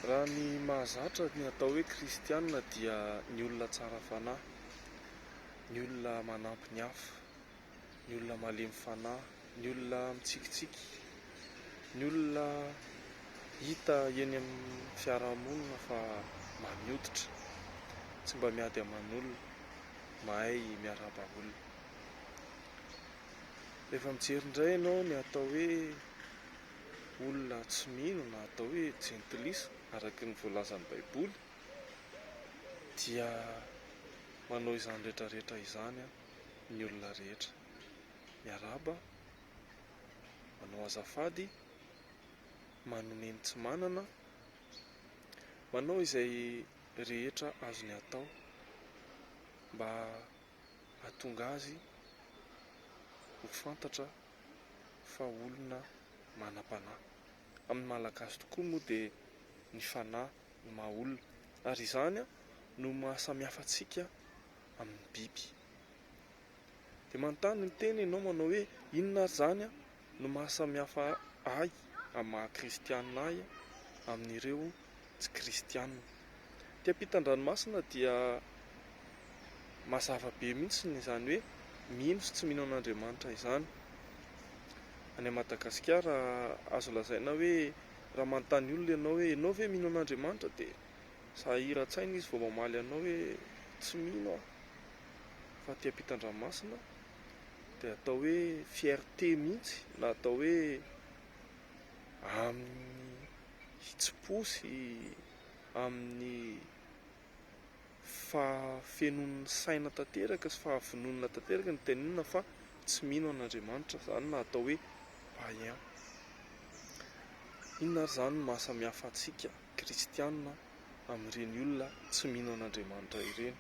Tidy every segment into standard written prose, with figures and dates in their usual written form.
Raha ny mahazatra ny atao hoe kristiana dia ny olona tsara fanahy, ny olona manampy ny hafa, ny olona malemy fanahy, ny olona mitsikitsiky, ny olona hita eny amin'ny fiarahamonina fa mamy hoditra, tsy mba miady aman'olona, mahay miarahaba olona. Rehefa mijery indray ianao ny atao hoe olona tsy mino na atao hoe jentilisa araka ny voalazan'ny Baiboly dia manao izany rehetra rehetra izany ny olona rehetra. Miarahaba, manao azafady, manome ny tsy manana, manao izay rehetra azony atao mba hahatonga azy ho fantatra fa olona manam-panahy. Amin'ny Malagasy tokoa moa dia ny fanahy no maha olona ary izany no maha samihafa antsika amin'ny biby. Dia manontany ny tena ianao manao hoe inona ary izany no maha samihafa ahy amin'ny maha kristianina ahy amin'ireo tsy kristianina. Aty ampitan-dranomasina dia mazava be mihitsy izany hoe mino sy tsy mino an'Andriamanitra izany. Any Madagasikara azo lazaina hoe raha manontany olona ianao hoe ianao ve mino an'Andriamanitra dia sahiran-tsaina izy vao mamaly anao hoe tsy mino aho. Fa aty ampitan-dranomasina dia atao hoe fierté mihitsy na atao hoe amin'ny hitsim-po sy amin'ny fahafenoan'ny saina tanteraka sy fahavononana tanteraka no tenenina fa tsy mino an'Andriamanitra, izany no atao hoe païen. Inona ary izany no maha samihafa antsika kristiana amin'ireny olona tsy mino an'Andriamanitra ireny?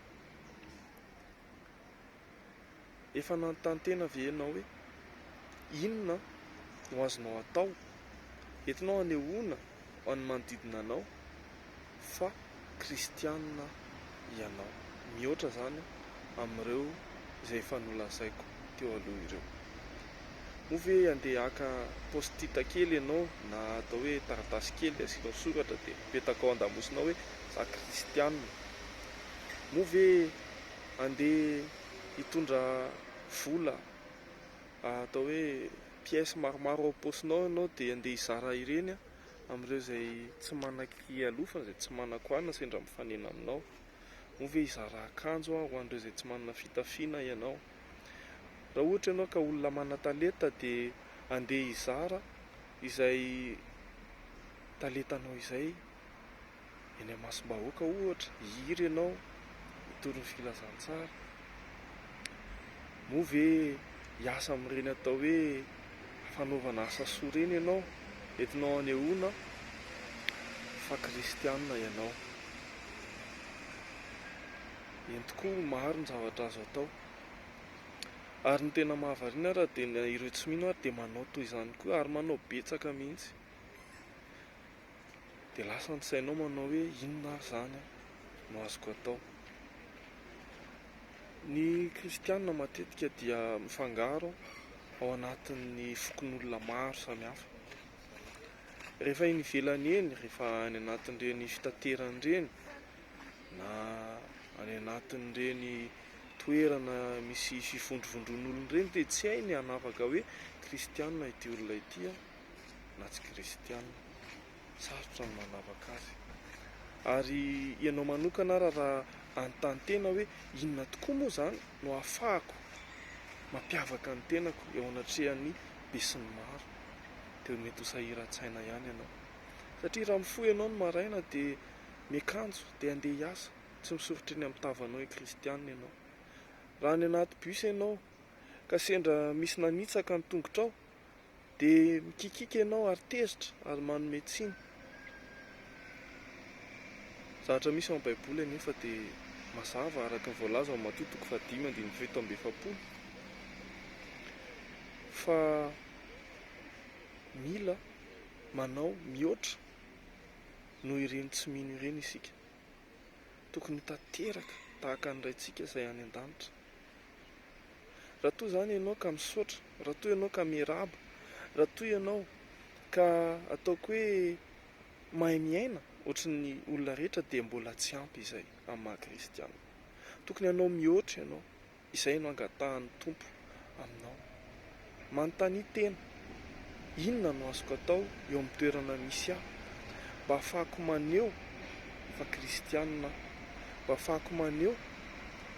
Efa nanontany tena ve ianao hoe inona no azonao atao entinao hanehoana ho an'ny manodidina anao fa kristiana ianao? Mihoatra izany amin'ireo izay efa nolazaiko teo aloha ireo. Moa ve handeha haka post-it kely ianao na atao hoe taratasy kely asianao soratra dia apetaka ao an-damosinao hoe za kristiana? Moa ve Andeha hitondra vola atao hoe pièces maromaro ao am-paosinao ianao dia andeha hizara ireny amin'ireo izay tsy manan-kialofana, izay tsy manan-kohanina sendra mifanena aminao. Moa ve hizara akanjo ho an'ireo izay tsy manana fitafiana ianao? Raha ohatra ianao ka olona manan-talenta dia andeha hizara izay talentanao izay. Eny amasom-bahoaka ohatra, hihira ianao, hitory ny filazantsara. Moa ve hiasa amin'ireny atao hoe fanaovana asa soa ireny ianao? Entinao hanehoana fa kristiana ianao. Eny tokoa, maro ny zavatra azo atao. Ary ny tena mahavariana ary dia ireo tsy mino ary dia manao toy izany koa ary manao betsaka mihitsy. Dia lasa ny sainao manao hoe inona ary izany no azoko atao. Ny kristiana matetika dia mifangaro ao anatin'ny fokonolona maro samihafa. Rehefa eny ivelany eny, rehefa any anatin'ireny fitaterana ireny na any anatin'ireny toerana misy fivondrovondron'olona ireny dia tsy hay ny hanavaka hoe kristiana ity olona ity na tsy kristiana. Sarotra ny manavaka azy. Ary ianao manokana ara raha hanontany tena hoe inona tokoa moa izany no ahafahako mampiavaka ny tenako eo anatrehan'ny besinimaro dia mety ho sahiran-tsaina ihany ianao. Satria raha mifoha ianao ny maraina dia miakanjo dia handeha hiasa, tsy misoritra eny amin'ny tavanao hoe kristiana ianao. Raha any anaty bus ianao ka sendra misy nanitsaka ny tongotrao Dia mikikiaka ianao ary tezitra ary manome tsiny. Zavatra misy ao amin'ny Baiboly anefa dia mazava araka ny voalaza ao Matio toko fahadimy andininy 47 fa mila manao mihoatra noho ireny tsy mino ireny isika. Tokony ho tanteraka tahaka ny Raintsika izay any an-danitra. Raha toa izany ianao ka misaotra, raha toa ianao ka miarahaba, raha toa ianao ka ataoko hoe mahay miaina. ohatry ny olona rehetra dia mbola tsy ampy izay amin'ny maha kristiana. Tokony hanao mihoatra ianao. Izay no angatahan'ny Tompo aminao. Manontania tena, Inona no azoko atao eo amin'ny toerana misy ahy mba hahafahako maneho fa kristiana aho, mba hahafahako maneho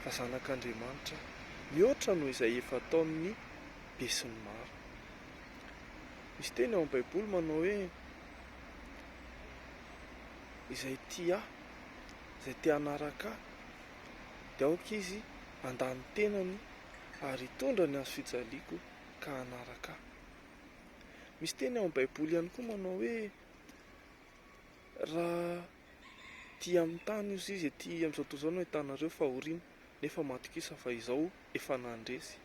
fa zanak'Andriamanitra aho, mihoatra noho izay efa ataon'ny besinimaro? Misy teny ao amin'ny Baiboly manao hoe, Izay tia ahy, izay te hanaraka ahy, dia aoka izy handà ny tenany ary hitondra ny hazo fijaliako ka hanaraka ahy. Misy teny ao amin'ny Baiboly ihany koa manao hoe, Raha ety amin'ny tany ozy izy, ety amin'izao tontolo izao no ahitanareo fahoriana, nefa matokisa fa izao efa nandresy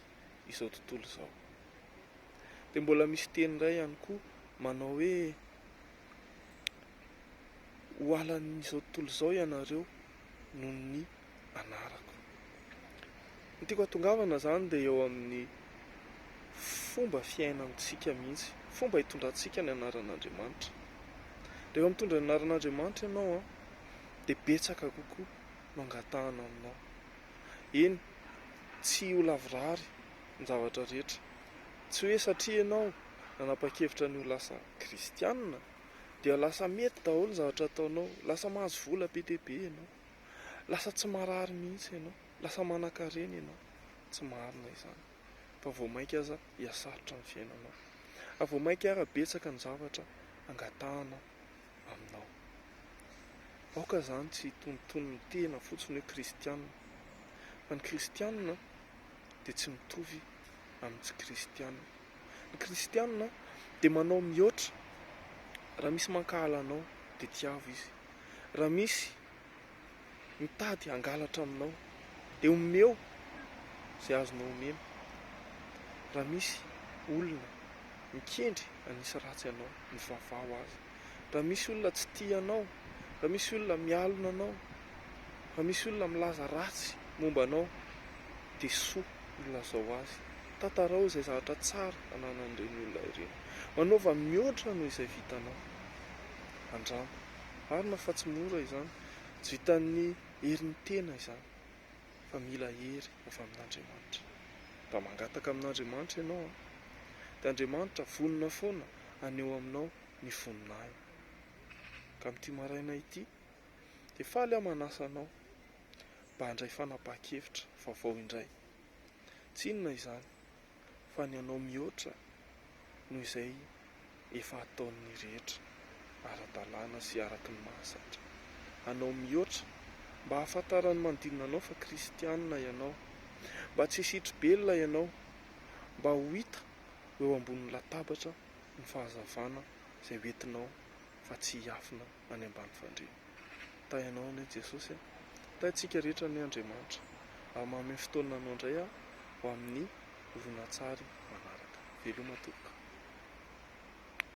izao tontolo izao. Dia mbola misy teny iray ihany koa manao hoe, Ho halan'izao tontolo izao ianareo noho ny anarako. Ny tiako hatongavana izany dia eo amin'ny fomba fiainantsika mihitsy, fomba hitondrantsika ny anaran'Andriamanitra. Rehefa mitondra ny anaran'Andriamanitra ianao dia betsaka kokoa no angatahana aminao. Eny, tsy ho lavorary ny zavatra rehetra. Tsy hoe satria ianao nanapa-kevitra ny ho lasa kristianina dia lasa mety daholo ny zavatra ataonao, lasa mahazo vola be dia be ianao, lasa tsy marary mihitsy ianao, lasa manankarena ianao. Tsy marina izany fa vao mainka aza hihasarotra ny fiainanao, ary vao mainka ara betsaka ny zavatra angatahana aminao. Aoka izany tsy hitonontonona tena fotsiny hoe kristianina, fa ny kristianina dia tsy mitovy amin'ny tsy kristianina. Ny kristianina dia manao mihoatra. Raha misy mankahala anao dia tiavo izy. Raha misy mitady hangalatra aminao dia omeo izay azonao omena. Raha misy olona mikendry hanisy ratsy anao, mivavaha ho azy. Raha misy olona tsy tia anao, raha misy olona mialona anao, raha misy olona milaza ratsy momba anao dia soa no lazao azy. Tantarao izay zavatra tsara ananan'ireny olona ireny. Manaova mihoatra noho izay vitanao. Andramo. Marina fa tsy mora izany. Tsy vitan'ny herin'ny tena izany, fa mila hery avy amin'Andriamanitra. Mba mangataka amin'Andriamanitra ianao an! Dia Andriamanitra vonona foana haneho aminao ny voninahiny. Ka amin'ity maraina ity, dia faly aho manasa anao mba handray fanapahan-kevitra vaovao indray. Tsy inona izany fa ny hanao mihoatra noho izay efa ataon'ny rehetra, ara-dalàna sy araka ny mahazatra. Hanao mihoatra mba hahafantaran'ny manodidina anao fa kristiana ianao, mba tsy hisitri-belona ianao, mba ho hita ho eo ambonin'ny latabatra ny fahazavana izay hoentinao fa tsy hiafina any ambany fandriana. Tahy anao anie Jesosy a! Tahy antsika rehetra anie Andriamanitra ary manome fotoana anao indray aho ho amin'ny horonantsary manaraka. Veloma tompoko.